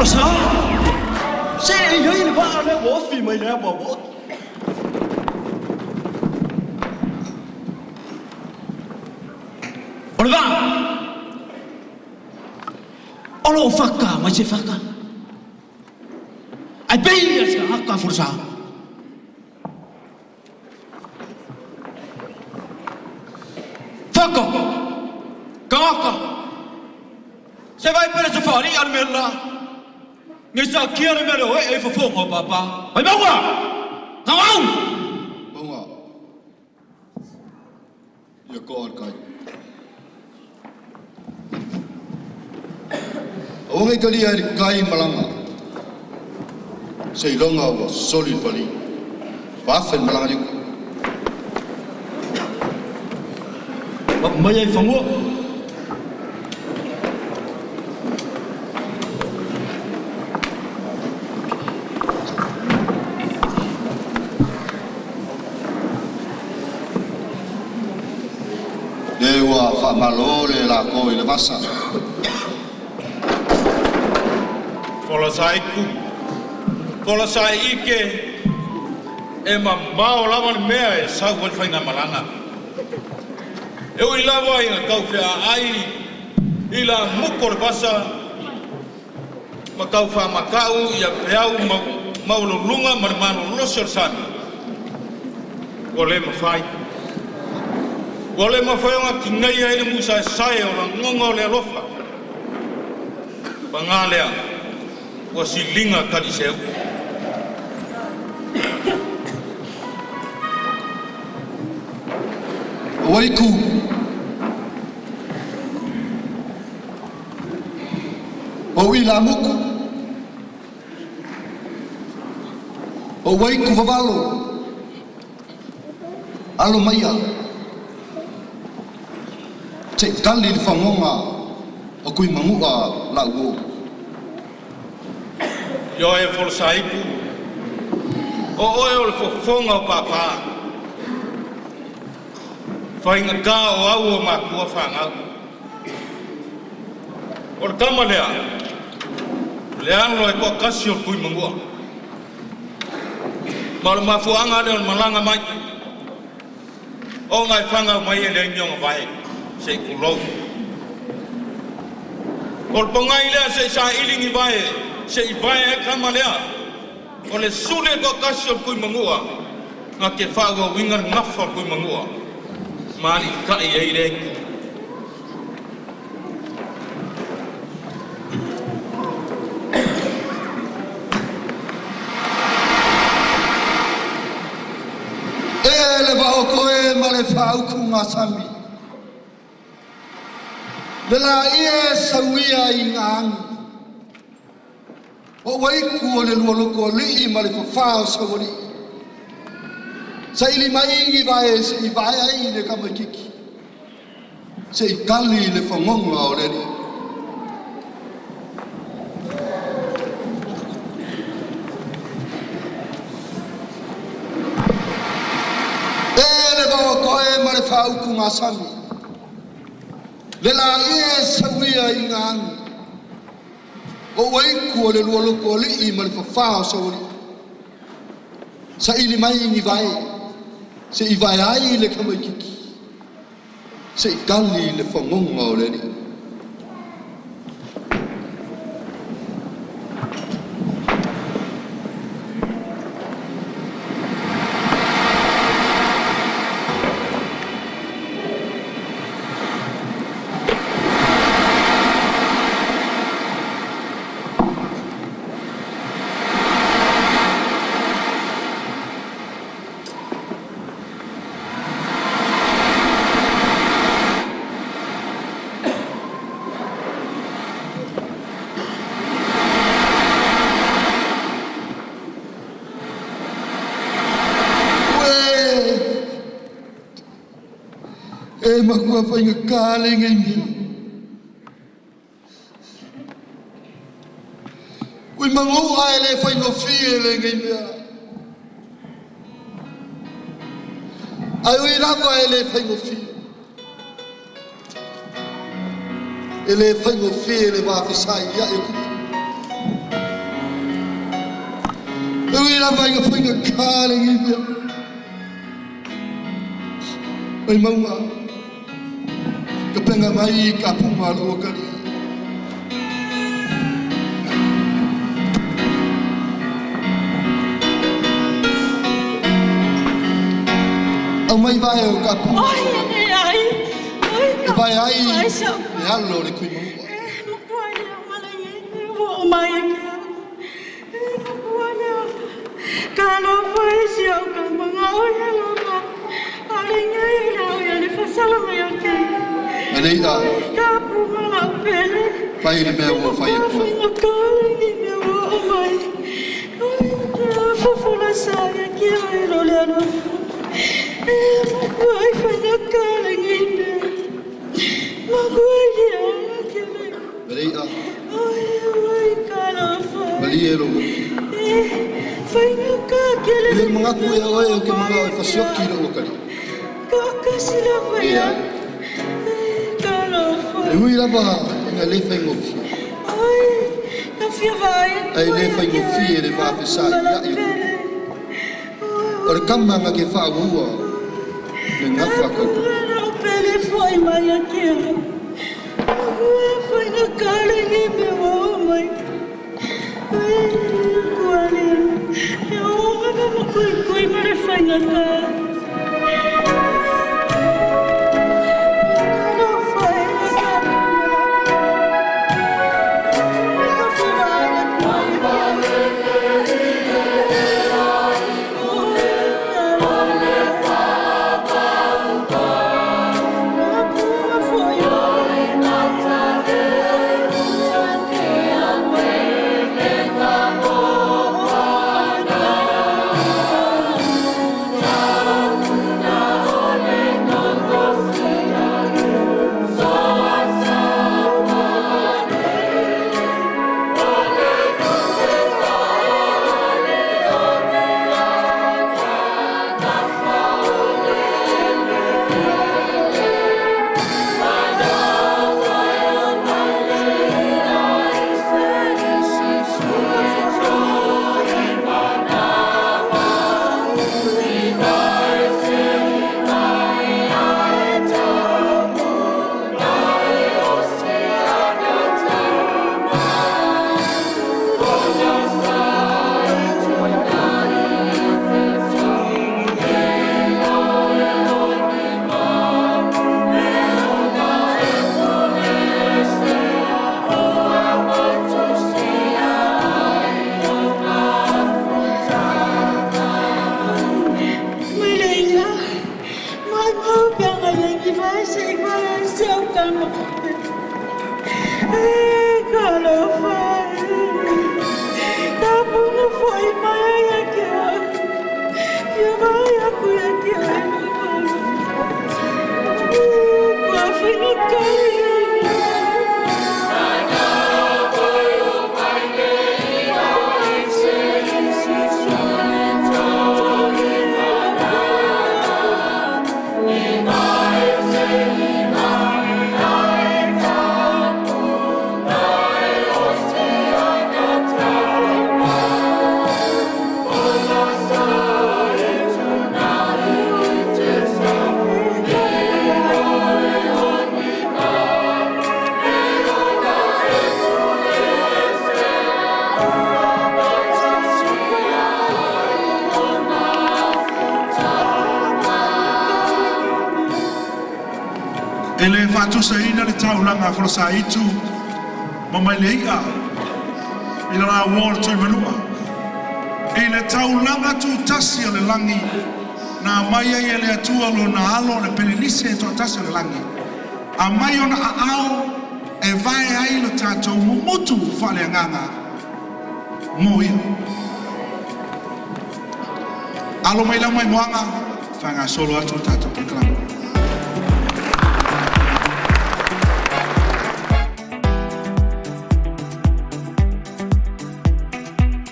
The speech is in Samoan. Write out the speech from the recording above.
Folasa! Se e i ai le vaa lea ua ofi mai le ava ua oto. O le vaa o lo o faka mai se faka. Ae pei o se tagata Folasa. Faka! Tagata! Se vai pele se faali'a le mea le la. Nei saatia le mea le o ee ai fofoga o Papa. Vaimauga! Gagau! Mauga. Ia toa le tai. Aua nei talia e le tai malaga. Seiloga ua soli le fali. Faafe le malaga i uta. Papu maia i fanua. Le ua faamalo le lako i le vasa. Folasa iku, folasa ike, e mamao lava le mea e sau ai le faigamalaga. E ui lava ina taufeaai i lamuku o le vasa ma taufaamata'u ia peau maualuluga ma le malolosi o le sami, ua le mafai. Ua le mafai ona tineia ai le musaesae o lagoga o le alofa. Paga lea, ua siliga taliseuu. Waiku. O ilamuku. O waiku vavalo. Alo maia. Se i tali le fagoga o Tuimanu'a la'u uo. Ioe Folosaipu, o oe o le fofoga o pāpā. Faigata o au o matua fanau. O le tama lea, le alo e toatasi o le Tuimanua. Ma o le mafuaaga lea o le malaga mai. Ona e fanau mai e leai ni ona vae, se i tulou. O le pogai lea se i saili ni vae, se i vae ai le tama lea. O le suli e toatasi o le Tuimanua, na te faaauauina le gafa o le Tuimanua ma aliitai ai lea itu. E le vaoto e ma le faautugasami, le laia e sauia i gaagi, o uaiku o le lualoto alii ma le fafā o saualii. Saili mai ni vae se'i vae ai le tamaititi, se i tali le fagoga o le alii. E le vaoto e ma le faautugasami, le laia e sauia i gaagi, o uaiku o le lualoto alii ma le fafā o saualii. Saili mai ni vae, se i vae ai le tamaititi, se i tali le fagoga o le alii. Ue, e makua faigata lenei mea. Ui manu'a e le faigofie lenei mea. Ae ui lava e le faigofie. E le faigofie le vafesai ia'i e tupu. E ui lava i ngā whainga kāre ngi mea. Mai maunga. Ka penga mai ka punga lo kali. Au mai vai o ka punga. Ai, ai, ai. E vai ai. Ai, sa. E alo le kui maua. Makua lea, malagi, o mai e ke. Makua lea. Ka alofa e si au ka manga o ia lava. Ale ngai la o ia le fasala mai o ke. E nei a. Ka punga lau pele. Pai le mea ua whai atua. Whainga kare ni mea ua o mai. Ai, ke a fofola sa ia ke o e lo le alofa. E, makua ai whainga kare ni mea. Makua ia, ke le. E nei a. Ai, ai, ka alofa. Mali e lo. E, whainga ka ke le. Le mangaku e oe o ke manga o e fasioki lo kali. Ka kasi la whaia. Ka alofa. E ui lava i ngā le whaingofie. Ai, ka fia vai. Ai le whaingofie le mawhesa i ia i. O le kamanga ke whaua le ngawha kau. Lau pele foi mai a kia. Ua whainga kare ni me o mai. Ai, kua lea. E o ngā ma kui kui ma le whainga ka. E le whātusaina le taulanga wharasaitu ma mai le ia i la wā tui manua. E le taulanga tu tasi o le langi nā mai ai e le atua lo nā alo le pelelise e toa tasi o le langi. A mai ona a ao e vae ai lo tātou mumutu whaale anganga mō ia. Alo mai lau mai moanga, whaanga solo atu tātou pōkalama.